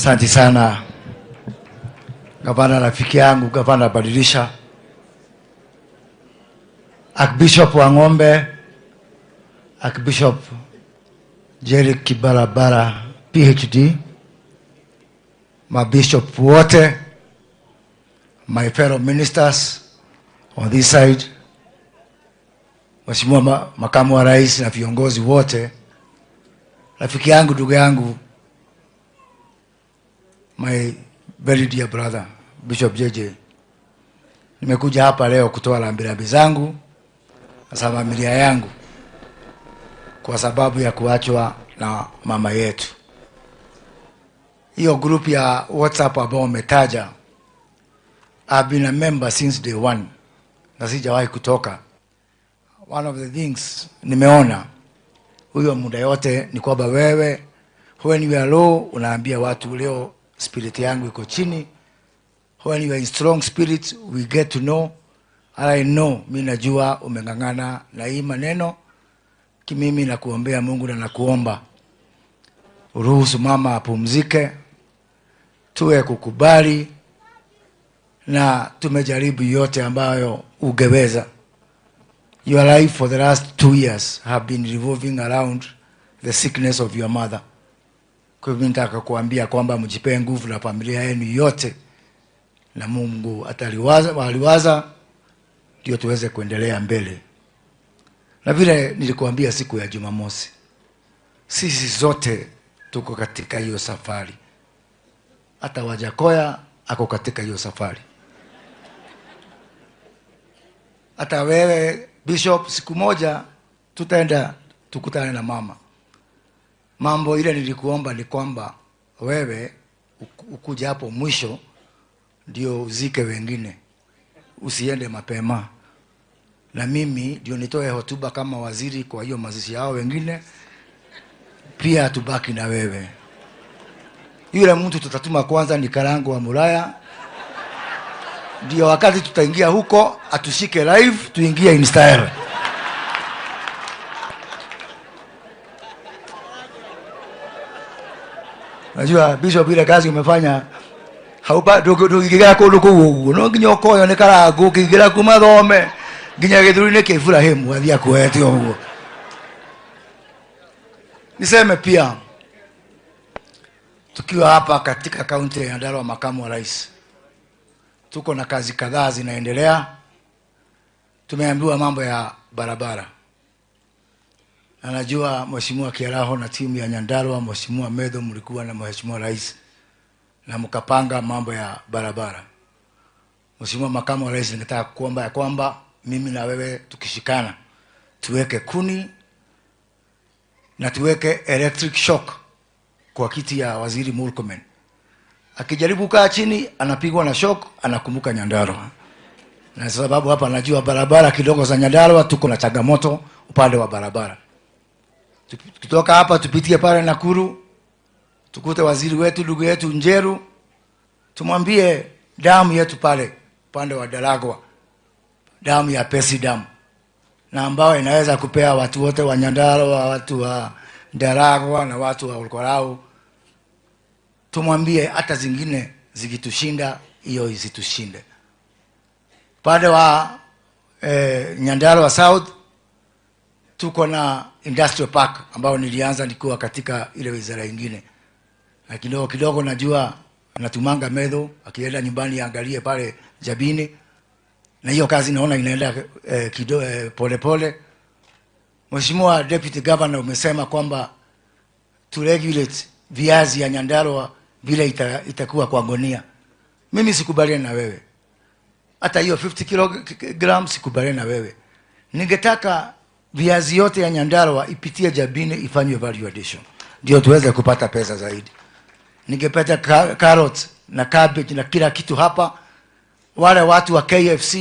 Asante sana gavana, rafiki yangu gavana Badilisha, Archbishop Wang'ombe, Archbishop Jerry Kibarabara PhD, mabishop wote, my fellow ministers on this side, Mheshimiwa Makamu wa Rais na viongozi wote, rafiki yangu, ndugu yangu, my very dear brother Bishop JJ, nimekuja hapa leo kutoa rambirambi zangu na familia yangu kwa sababu ya kuachwa na mama yetu. Hiyo group ya WhatsApp ambao umetaja, I've been a member since day one na sijawahi kutoka. One of the things nimeona huyo muda yote ni kwamba wewe when you are low unaambia watu leo spirit yangu iko chini. When you are in strong spirit we get to know. I know, mimi najua umeng'ang'ana na hii maneno. Kimimi nakuombea Mungu na nakuomba uruhusu mama apumzike, tuwe kukubali, na tumejaribu yote ambayo ungeweza. Your life for the last 2 years have been revolving around the sickness of your mother. Kwa hivyo nataka kuambia kwamba mjipee nguvu na familia yenu yote, na Mungu ataliwaza, aliwaza ndio tuweze kuendelea mbele. Na vile nilikuambia siku ya Jumamosi, sisi zote tuko katika hiyo safari. Hata Wajakoya ako katika hiyo safari. Hata wewe Bishop, siku moja tutaenda tukutane na mama. Mambo ile nilikuomba ni kwamba wewe ukuja hapo mwisho ndio uzike wengine, usiende mapema. Na mimi ndio nitoe hotuba kama waziri kwa hiyo mazishi yao wengine, pia tubaki na wewe. Yule mtu tutatuma kwanza ni Karangu wa Muraya, ndio wakati tutaingia huko atushike live, tuingie in style. Najua Bishop ile kazi umefanya haupa ndũngĩgera kũndũ kũu ũguo, no nginya ũkoywo nĩ Karangu ũkĩingĩra kuma thome nginya gĩthũri-inĩ kĩa Ibrahim athiĩ akuoete ũguo. Niseme pia tukiwa hapa katika kaunti ya Nyandarua, makamu wa rais, tuko na kazi kadhaa zinaendelea. Tumeambiwa mambo ya barabara, na najua Mheshimiwa Kiaraho na timu ya Nyandarua, Mheshimiwa Medho, mlikuwa na Mheshimiwa Rais na mkapanga mambo ya barabara. Mheshimiwa Makamu wa Rais, ningetaka kuomba ya kwamba mimi na wewe tukishikana tuweke kuni na tuweke electric shock kwa kiti ya Waziri Murkomen. Akijaribu kukaa chini anapigwa na shock, anakumbuka Nyandarua. Na sababu hapa najua barabara kidogo za Nyandarua tuko na changamoto upande wa barabara. Tukitoka hapa tupitie pale Nakuru, tukute waziri wetu ndugu yetu Njeru, tumwambie damu yetu pale upande wa Daragwa, damu ya Pesi damu, na ambao inaweza kupea watu wote wa Nyandarua, watu wa Daragwa na watu wa Olkalou. Tumwambie hata zingine zikitushinda hiyo isitushinde. Upande wa Nyandarua South tuko na industrial park ambao nilianza nikiwa katika ile wizara nyingine. Na kidogo kidogo najua natumanga Medho akienda nyumbani aangalie pale Jabini, na hiyo kazi naona inaenda pole pole. Mheshimiwa Deputy Governor, umesema kwamba to regulate viazi ya Nyandarua vile itakuwa kwa gunia. Mimi sikubaliani na wewe. Hata hiyo 50 kilogram sikubaliani na wewe. Ningetaka viazi yote ya Nyandarua ipitie Jabini ifanywe value addition, ndio tuweze kupata pesa zaidi. Ningepata carrot na cabbage na kila kitu hapa. Wale watu wa KFC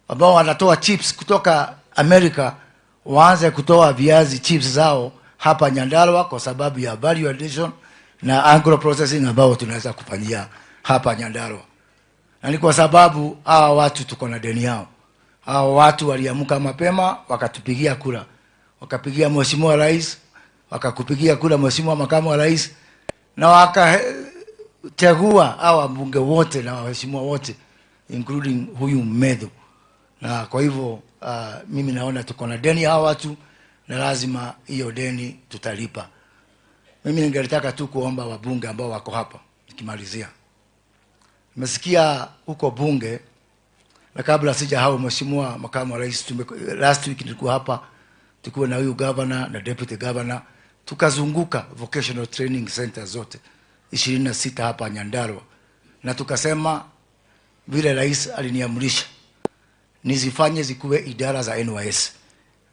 ambao wanatoa chips kutoka Amerika waanze kutoa viazi chips zao hapa Nyandarua kwa sababu ya value addition na agro processing ambao tunaweza kufanyia hapa Nyandarua. Na ni kwa sababu hawa watu tuko na deni yao. Hawa watu waliamka mapema wakatupigia kura, wakapigia Mheshimiwa Rais, wakakupigia kura Mheshimiwa Makamu wa Rais, na Tulichagua hawa bunge wote na waheshimiwa wote including huyu Methu. Na kwa hivyo mimi naona tuko na deni hawa watu na lazima hiyo deni tutalipa. Mimi ningetaka tu kuomba wabunge ambao wako hapa nikimalizia. Nimesikia huko bunge, na kabla sija hao Mheshimiwa Makamu wa Rais, last week nilikuwa hapa tukiwa na huyu governor na deputy governor, tukazunguka vocational training center zote 26 hapa Nyandarua, na tukasema vile rais aliniamrisha nizifanye zikuwe idara za NYS.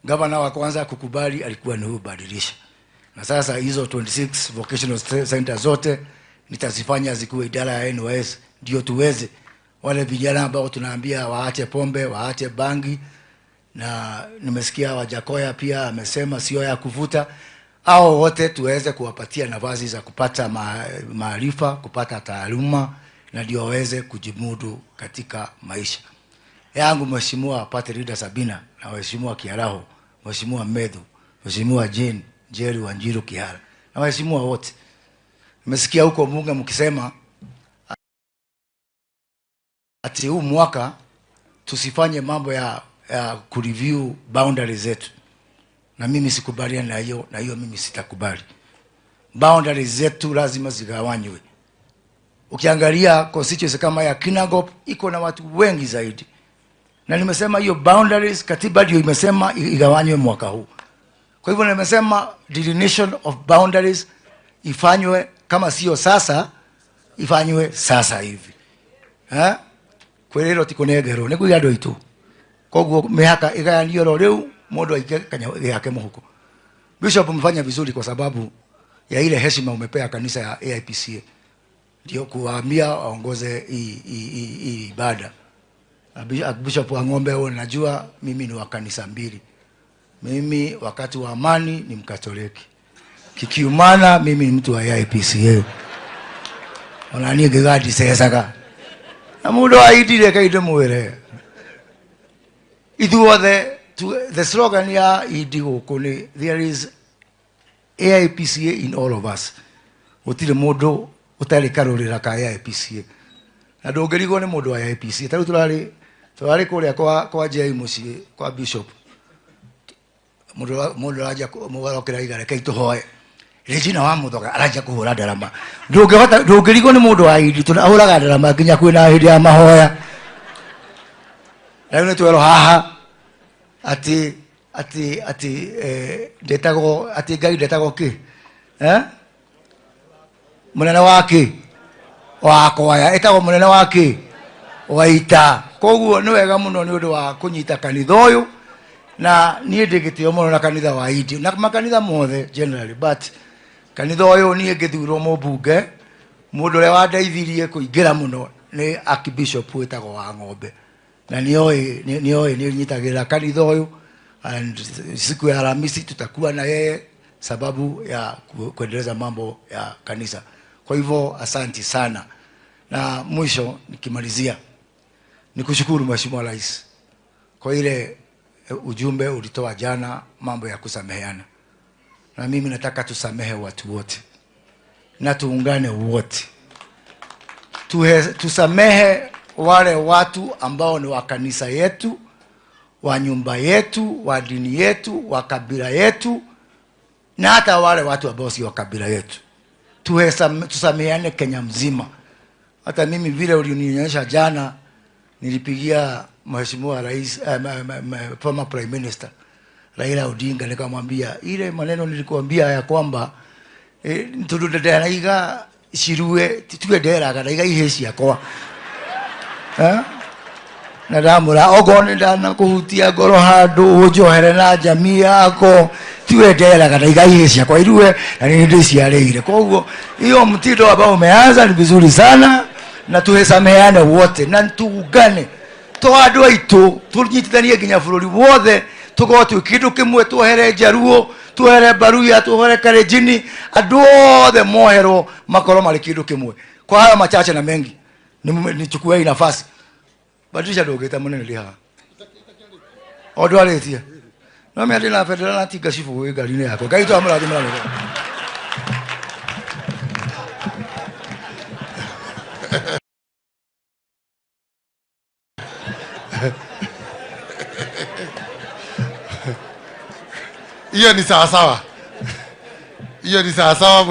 Governor wa kwanza kukubali alikuwa ni huyu Badilisha. Na sasa hizo 26 vocational center zote nitazifanya zikuwe idara ya NYS, ndio tuweze wale vijana ambao tunaambia waache pombe, waache bangi, na nimesikia Wajakoya pia amesema sio ya kuvuta, hao wote tuweze kuwapatia nafasi za kupata maarifa, kupata taaluma, na ndio waweze kujimudu katika maisha. Yangu Mheshimiwa Party Leader Sabina na Mheshimiwa Kiaraho, Mheshimiwa Methu, Mheshimiwa Jane Jerry Wanjiru Kihara na waheshimiwa wote. Nimesikia huko bunge mkisema ati huu mwaka tusifanye mambo ya kureview boundaries zetu. Na mimi sikubaliani na hiyo, na hiyo mimi sitakubali. Boundaries zetu lazima zigawanywe. Ukiangalia constituency kama ya Kinangop iko na watu wengi zaidi. Na nimesema hiyo boundaries katiba ndio imesema igawanywe mwaka huu. Kwa hivyo nimesema delineation of boundaries ifanywe, kama sio sasa ifanywe sasa hivi. Ha? Kwelero tikunegero nikuya ndu itu. Koguo mihaka igayanio ro riu mundu aike kanya yake muhuko. Bishop umefanya vizuri kwa sababu ya ile heshima umepea kanisa ya AIPCA. Ndio kuwaambia waongoze hii ibada. Bishop wa Ng'ombe huo najua mimi ni wa kanisa mbili. Mimi wakati wa amani ni Mkatoliki. Kikiumana mimi ni mtu wa AIPCA. Ona ni gigadi sesaga. Na mundu aidire kaide mwire. Ithuothe the slogan ya idi guku ni there is AIPCA in all of us. Gutire mundu utari karurira ka AIPCA. Na ndungirigwo ni mundu wa AIPCA. Tariu turari kuria kwa Jai mucii kwa bishop. Mundu araja mugarokera igare kai tuhoe. Regina wa Muthoga araja kuhura ndarama. Ndungihota ndungirigwo ni mundu wa idi tunahuraga ndarama nginya kwina hindi ya mahoya. Riu ni twerwo haha ati ati ati ndetagwo ati Ngai ndetagwo ki? Munene wa ki? Wa kwaya etagwo munene wa ki? Wa ita. Koguo ni wega muno ni undu wa kunyita kanitha uyu, na nie ndi gitio muno na kanitha wa idi na makanitha mothe generally, but kanitha uyu nie ngithurwo mubunge mundu uria wandeithirie kuingira muno ni Archbishop witagwo wa Ng'ombe, na nioi ni nyitagirira kanitha uyu, and siku ya Alhamisi tutakuwa na yeye sababu ya kuendeleza mambo ya kanisa. Kwa hivyo asanti sana. Na mwisho nikimalizia nikushukuru Mheshimiwa Rais kwa ile ujumbe ulitoa jana, mambo ya kusameheana. Na mimi nataka tusamehe watu wote na tuungane wote. Tusamehe wale watu ambao ni wa kanisa yetu, wa nyumba yetu, wa dini yetu, wa kabila yetu, na hata wale watu ambao si wa kabila yetu. Tusameheane Kenya mzima. Hata mimi vile ulinionyesha jana, nilipigia Mheshimiwa Rais, former Prime Minister Raila Odinga, nikamwambia ile maneno nilikuambia ya kwamba turudedera shirue tuenderaga iga ihe ciakwa. Na ndamura ogo ni ndanakuhutia ngoro handu unjohere na jamii yako tuenderaga iga ihe ciakwa irue na ni ndiciarĩire. Koguo hiyo mtindo ambao umeanza ni vizuri sana, na tuhesameane wote na tuungane to andu aitu tunyitithanie nginya bururi wothe, tukorwo twi kindu kimwe, tuohere Njaruo, tuohere Baruya, tuohere Kalenjini, andu othe moherwo makorwo mari kindu kimwe. Kwa hayo machache na mengi nichukue hii nafasi. Badilisha ndungite munene ndi haha o ndwaritie no me ndina bendera na tinga cibu wi ngari-inĩ yakwa. Ngai twamũrathimĩra. Hiyo ni sawasawa, hiyo ni sawasawa.